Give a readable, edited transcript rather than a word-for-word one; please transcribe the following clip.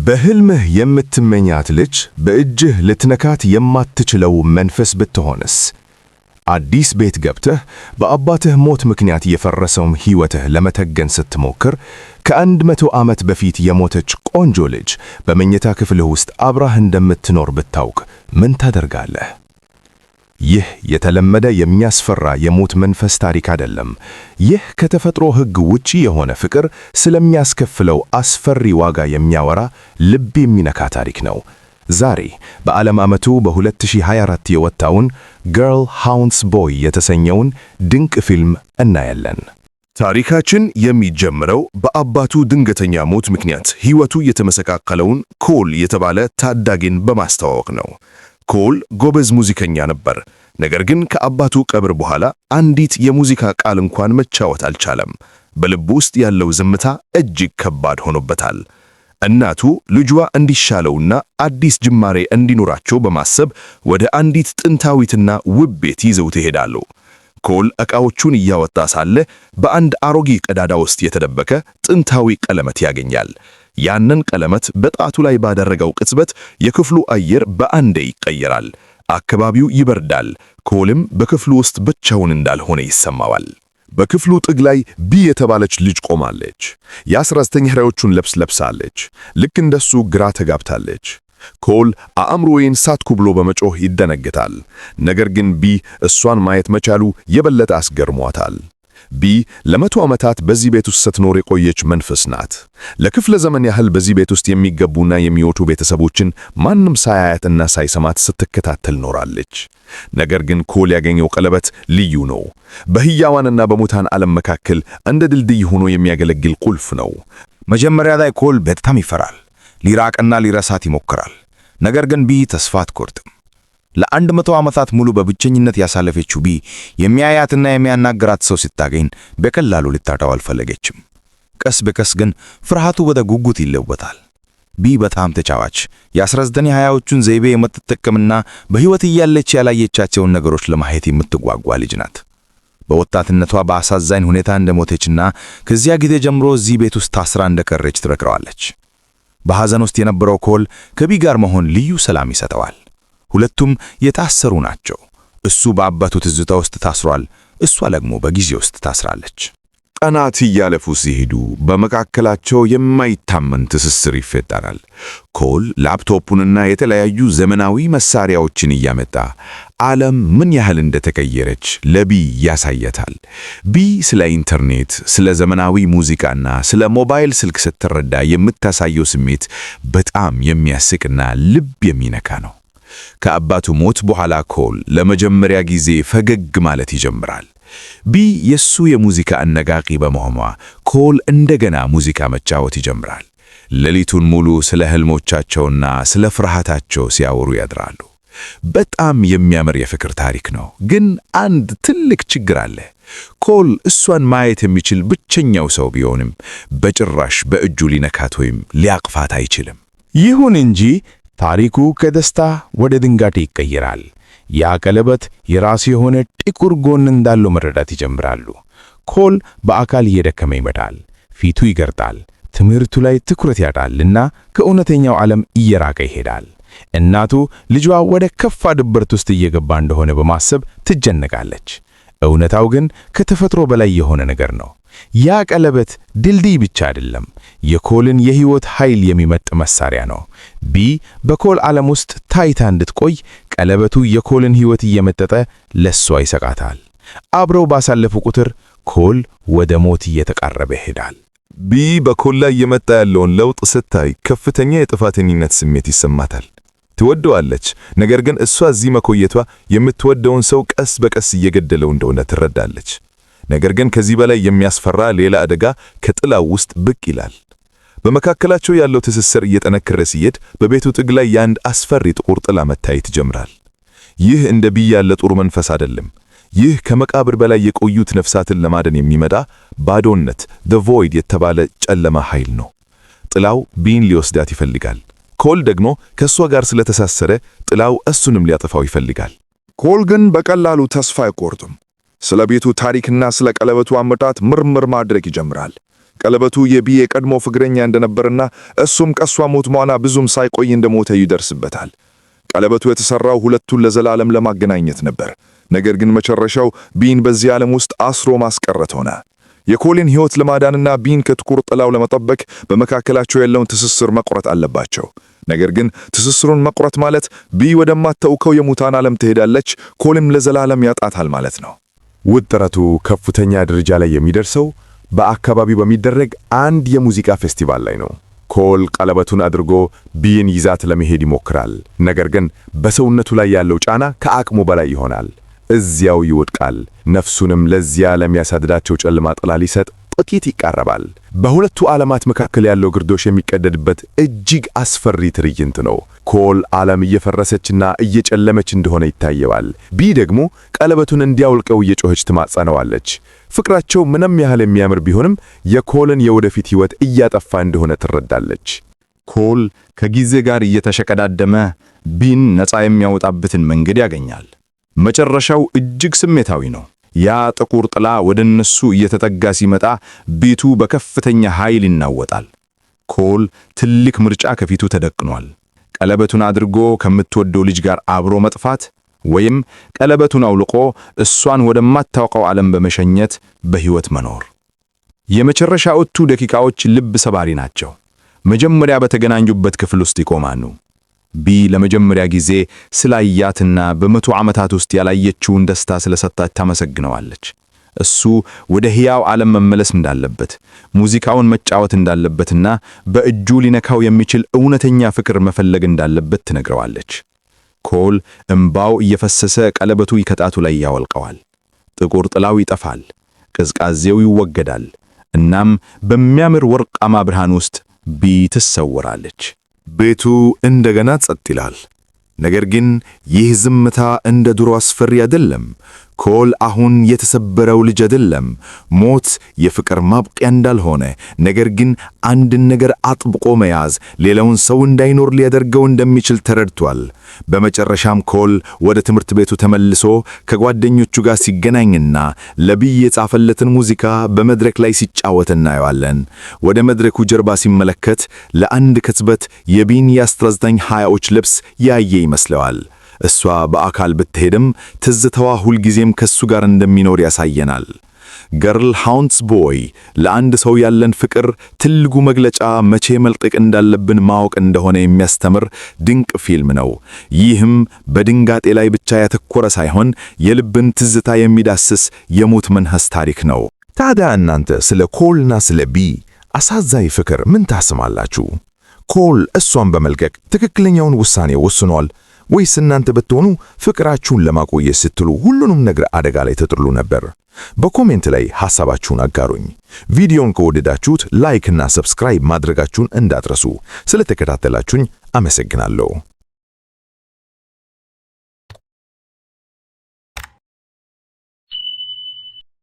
በሕልምህ የምትመኛት ልጅ በእጅህ ልትነካት የማትችለው መንፈስ ብትሆንስ? አዲስ ቤት ገብተህ በአባትህ ሞት ምክንያት የፈረሰውን ሕይወትህ ለመጠገን ስትሞክር ከ100 ዓመት በፊት የሞተች ቆንጆ ልጅ በመኝታ ክፍልህ ውስጥ አብራህ እንደምትኖር ብታውቅ ምን ታደርጋለህ? ይህ የተለመደ የሚያስፈራ የሞት መንፈስ ታሪክ አይደለም። ይህ ከተፈጥሮ ሕግ ውጪ የሆነ ፍቅር ስለሚያስከፍለው አስፈሪ ዋጋ የሚያወራ ልብ የሚነካ ታሪክ ነው። ዛሬ በዓለም ዓመቱ በ2024 የወጣውን Girl Haunts Boy የተሰኘውን ድንቅ ፊልም እናያለን። ታሪካችን የሚጀምረው በአባቱ ድንገተኛ ሞት ምክንያት ሕይወቱ የተመሰቃቀለውን ኮል የተባለ ታዳጊን በማስተዋወቅ ነው። ኮል ጎበዝ ሙዚቀኛ ነበር። ነገር ግን ከአባቱ ቀብር በኋላ አንዲት የሙዚቃ ቃል እንኳን መጫወት አልቻለም። በልቡ ውስጥ ያለው ዝምታ እጅግ ከባድ ሆኖበታል። እናቱ ልጇ እንዲሻለውና አዲስ ጅማሬ እንዲኖራቸው በማሰብ ወደ አንዲት ጥንታዊትና ውብ ቤት ይዘውት ይሄዳሉ። ኮል ዕቃዎቹን እያወጣ ሳለ በአንድ አሮጌ ቀዳዳ ውስጥ የተደበቀ ጥንታዊ ቀለበት ያገኛል። ያንን ቀለበት በጣቱ ላይ ባደረገው ቅጽበት የክፍሉ አየር በአንዴ ይቀየራል። አካባቢው ይበርዳል። ኮልም በክፍሉ ውስጥ ብቻውን እንዳልሆነ ይሰማዋል። በክፍሉ ጥግ ላይ ቢ የተባለች ልጅ ቆማለች። የ1920ዎቹን ልብስ ለብሳለች። ልክ እንደሱ ግራ ተጋብታለች። ኮል አእምሮዬን ሳትኩ ብሎ በመጮህ ይደነግጣል። ነገር ግን ቢ እሷን ማየት መቻሉ የበለጠ አስገርሟታል። ቢ ለ100 ዓመታት በዚህ ቤት ውስጥ ስትኖር የቆየች መንፈስ ናት። ለክፍለ ዘመን ያህል በዚህ ቤት ውስጥ የሚገቡና የሚወጡ ቤተሰቦችን ማንም ሳያያትና ሳይሰማት ስትከታተል ኖራለች። ነገር ግን ኮል ያገኘው ቀለበት ልዩ ነው። በሕያዋንና በሙታን ዓለም መካከል እንደ ድልድይ ሆኖ የሚያገለግል ቁልፍ ነው። መጀመሪያ ላይ ኮል በጣም ይፈራል። ሊራቅና ሊረሳት ይሞክራል። ነገር ግን ቢ ተስፋ አትቆርጥም። ለ100 ዓመታት ሙሉ በብቸኝነት ያሳለፈችው ቢ የሚያያትና የሚያናግራት ሰው ስታገኝ በቀላሉ ልታጣው አልፈለገችም። ቀስ በቀስ ግን ፍርሃቱ ወደ ጉጉት ይለወጣል። ቢ በጣም ተጫዋች፣ የ1920ዎቹን ዘይቤ የምትጠቀምና በሕይወት እያለች ያላየቻቸውን ነገሮች ለማየት የምትጓጓ ልጅ ናት። በወጣትነቷ በአሳዛኝ ሁኔታ እንደሞተችና ከዚያ ጊዜ ጀምሮ እዚህ ቤት ውስጥ ታስራ እንደቀረች ትነግረዋለች። በሐዘን ውስጥ የነበረው ኮል ከቢ ጋር መሆን ልዩ ሰላም ይሰጠዋል። ሁለቱም የታሰሩ ናቸው። እሱ በአባቱ ትዝታ ውስጥ ታስሯል፣ እሷ ደግሞ በጊዜ ውስጥ ታስራለች። ቀናት እያለፉ ሲሄዱ በመካከላቸው የማይታመን ትስስር ይፈጠራል። ኮል ላፕቶፑንና የተለያዩ ዘመናዊ መሳሪያዎችን እያመጣ ዓለም ምን ያህል እንደተቀየረች ለቢ ያሳያታል። ቢ ስለ ኢንተርኔት፣ ስለ ዘመናዊ ሙዚቃና ስለ ሞባይል ስልክ ስትረዳ የምታሳየው ስሜት በጣም የሚያስቅና ልብ የሚነካ ነው። ከአባቱ ሞት በኋላ ኮል ለመጀመሪያ ጊዜ ፈገግ ማለት ይጀምራል። ቢ የሱ የሙዚቃ አነቃቂ በመሆኗ ኮል እንደገና ሙዚቃ መጫወት ይጀምራል። ሌሊቱን ሙሉ ስለ ህልሞቻቸውና ስለ ፍርሃታቸው ሲያወሩ ያድራሉ። በጣም የሚያምር የፍቅር ታሪክ ነው። ግን አንድ ትልቅ ችግር አለ። ኮል እሷን ማየት የሚችል ብቸኛው ሰው ቢሆንም በጭራሽ በእጁ ሊነካት ወይም ሊያቅፋት አይችልም። ይሁን እንጂ ታሪኩ ከደስታ ወደ ድንጋጤ ይቀየራል። ያ ቀለበት የራሱ የሆነ ጥቁር ጎን እንዳለው መረዳት ይጀምራሉ። ኮል በአካል እየደከመ ይመጣል። ፊቱ ይገርጣል፣ ትምህርቱ ላይ ትኩረት ያጣልና ከእውነተኛው ዓለም እየራቀ ይሄዳል። እናቱ ልጇ ወደ ከፋ ድብርት ውስጥ እየገባ እንደሆነ በማሰብ ትጨነቃለች። እውነታው ግን ከተፈጥሮ በላይ የሆነ ነገር ነው። ያ ቀለበት ድልድይ ብቻ አይደለም፣ የኮልን የሕይወት ኃይል የሚመጥ መሳሪያ ነው። ቢ በኮል ዓለም ውስጥ ታይታ እንድትቆይ ቀለበቱ የኮልን ሕይወት እየመጠጠ ለሷ ይሰጣታል። አብረው ባሳለፉ ቁጥር ኮል ወደ ሞት እየተቃረበ ይሄዳል። ቢ በኮል ላይ እየመጣ ያለውን ለውጥ ስታይ ከፍተኛ የጥፋተኝነት ስሜት ይሰማታል። ትወደዋለች፣ ነገር ግን እሷ እዚህ መቆየቷ የምትወደውን ሰው ቀስ በቀስ እየገደለው እንደሆነ ትረዳለች። ነገር ግን ከዚህ በላይ የሚያስፈራ ሌላ አደጋ ከጥላው ውስጥ ብቅ ይላል። በመካከላቸው ያለው ትስስር እየጠነከረ ሲሄድ በቤቱ ጥግ ላይ የአንድ አስፈሪ ጥቁር ጥላ መታየት ይጀምራል። ይህ እንደ ቢ ያለ ጥሩ መንፈስ አይደለም። ይህ ከመቃብር በላይ የቆዩት ነፍሳትን ለማደን የሚመጣ ባዶነት፣ the void የተባለ ጨለማ ኃይል ነው። ጥላው ቢን ሊወስዳት ይፈልጋል። ኮል ደግሞ ከእሷ ጋር ስለተሳሰረ ጥላው እሱንም ሊያጠፋው ይፈልጋል። ኮል ግን በቀላሉ ተስፋ አይቆርጥም። ስለ ቤቱ ታሪክና ስለ ቀለበቱ አመጣጥ ምርምር ማድረግ ይጀምራል። ቀለበቱ የቢ የቀድሞ ፍቅረኛ እንደነበርና እሱም ከሷ ሞት በኋላ ብዙም ሳይቆይ እንደሞተ ይደርስበታል። ቀለበቱ የተሰራው ሁለቱን ለዘላለም ለማገናኘት ነበር። ነገር ግን መጨረሻው ቢን በዚህ ዓለም ውስጥ አስሮ ማስቀረት ሆነ። የኮልን ሕይወት ለማዳንና ቢን ከጥቁር ጥላው ለመጠበቅ በመካከላቸው ያለውን ትስስር መቁረጥ አለባቸው። ነገር ግን ትስስሩን መቁረጥ ማለት ቢ ወደማታውቀው የሙታን ዓለም ትሄዳለች፣ ኮልም ለዘላለም ያጣታል ማለት ነው። ውጥረቱ ከፍተኛ ደረጃ ላይ የሚደርሰው በአካባቢው በሚደረግ አንድ የሙዚቃ ፌስቲቫል ላይ ነው። ኮል ቀለበቱን አድርጎ ቢን ይዛት ለመሄድ ይሞክራል። ነገር ግን በሰውነቱ ላይ ያለው ጫና ከአቅሙ በላይ ይሆናል። እዚያው ይወድቃል። ነፍሱንም ለዚያ ለሚያሳድዳቸው ጨለማ ጥላ ሊሰጥ ጥቂት ይቃረባል። በሁለቱ ዓለማት መካከል ያለው ግርዶሽ የሚቀደድበት እጅግ አስፈሪ ትዕይንት ነው። ኮል ዓለም እየፈረሰችና እየጨለመች እንደሆነ ይታየዋል። ቢ ደግሞ ቀለበቱን እንዲያውልቀው እየጮኸች ትማጸነዋለች። ፍቅራቸው ምንም ያህል የሚያምር ቢሆንም የኮልን የወደፊት ሕይወት እያጠፋ እንደሆነ ትረዳለች። ኮል ከጊዜ ጋር እየተሸቀዳደመ ቢን ነፃ የሚያወጣበትን መንገድ ያገኛል። መጨረሻው እጅግ ስሜታዊ ነው። ያ ጥቁር ጥላ ወደ እነሱ እየተጠጋ ሲመጣ ቤቱ በከፍተኛ ኃይል ይናወጣል። ኮል ትልቅ ምርጫ ከፊቱ ተደቅኗል። ቀለበቱን አድርጎ ከምትወደው ልጅ ጋር አብሮ መጥፋት ወይም ቀለበቱን አውልቆ እሷን ወደማታውቀው ዓለም በመሸኘት በሕይወት መኖር። የመጨረሻዎቹ ደቂቃዎች ልብ ሰባሪ ናቸው። መጀመሪያ በተገናኙበት ክፍል ውስጥ ይቆማሉ። ቢ ለመጀመሪያ ጊዜ ስላያትና በ100 ዓመታት ውስጥ ያላየችውን ደስታ ስለሰጣት ታመሰግነዋለች። እሱ ወደ ሕያው ዓለም መመለስ እንዳለበት፣ ሙዚቃውን መጫወት እንዳለበትና በእጁ ሊነካው የሚችል እውነተኛ ፍቅር መፈለግ እንዳለበት ትነግረዋለች። ኮል እምባው እየፈሰሰ ቀለበቱ ከጣቱ ላይ ያወልቀዋል። ጥቁር ጥላው ይጠፋል፣ ቅዝቃዜው ይወገዳል። እናም በሚያምር ወርቃማ ብርሃን ውስጥ ቢ ትሰወራለች። ቤቱ እንደገና ጸጥ ይላል። ነገር ግን ይህ ዝምታ እንደ ድሮ አስፈሪ አይደለም። ኮል አሁን የተሰበረው ልጅ አይደለም። ሞት የፍቅር ማብቂያ እንዳልሆነ፣ ነገር ግን አንድን ነገር አጥብቆ መያዝ ሌላውን ሰው እንዳይኖር ሊያደርገው እንደሚችል ተረድቷል። በመጨረሻም ኮል ወደ ትምህርት ቤቱ ተመልሶ ከጓደኞቹ ጋር ሲገናኝና ለቢ የጻፈለትን ሙዚቃ በመድረክ ላይ ሲጫወት እናየዋለን። ወደ መድረኩ ጀርባ ሲመለከት ለአንድ ቅጽበት የቢን የ1920ዎች ልብስ ያየ ይመስለዋል። እሷ በአካል ብትሄድም ትዝታዋ ሁልጊዜም ከሱ ጋር እንደሚኖር ያሳየናል። Girl Haunts Boy ለአንድ ሰው ያለን ፍቅር ትልቁ መግለጫ መቼ መልቀቅ እንዳለብን ማወቅ እንደሆነ የሚያስተምር ድንቅ ፊልም ነው። ይህም በድንጋጤ ላይ ብቻ ያተኮረ ሳይሆን የልብን ትዝታ የሚዳስስ የሞት መንፈስ ታሪክ ነው። ታዲያ እናንተ ስለ ኮልና ስለ ቢ አሳዛኝ ፍቅር ምን ታስባላችሁ? ኮል እሷን በመልቀቅ ትክክለኛውን ውሳኔ ወስኗል ወይስ እናንተ ብትሆኑ ፍቅራችሁን ለማቆየት ስትሉ ሁሉንም ነገር አደጋ ላይ ትጥሉ ነበር? በ comment ላይ ሐሳባችሁን አጋሩኝ። ቪዲዮን ከወደዳችሁት like እና subscribe ማድረጋችሁን እንዳትረሱ። ስለተከታተላችሁኝ አመሰግናለሁ።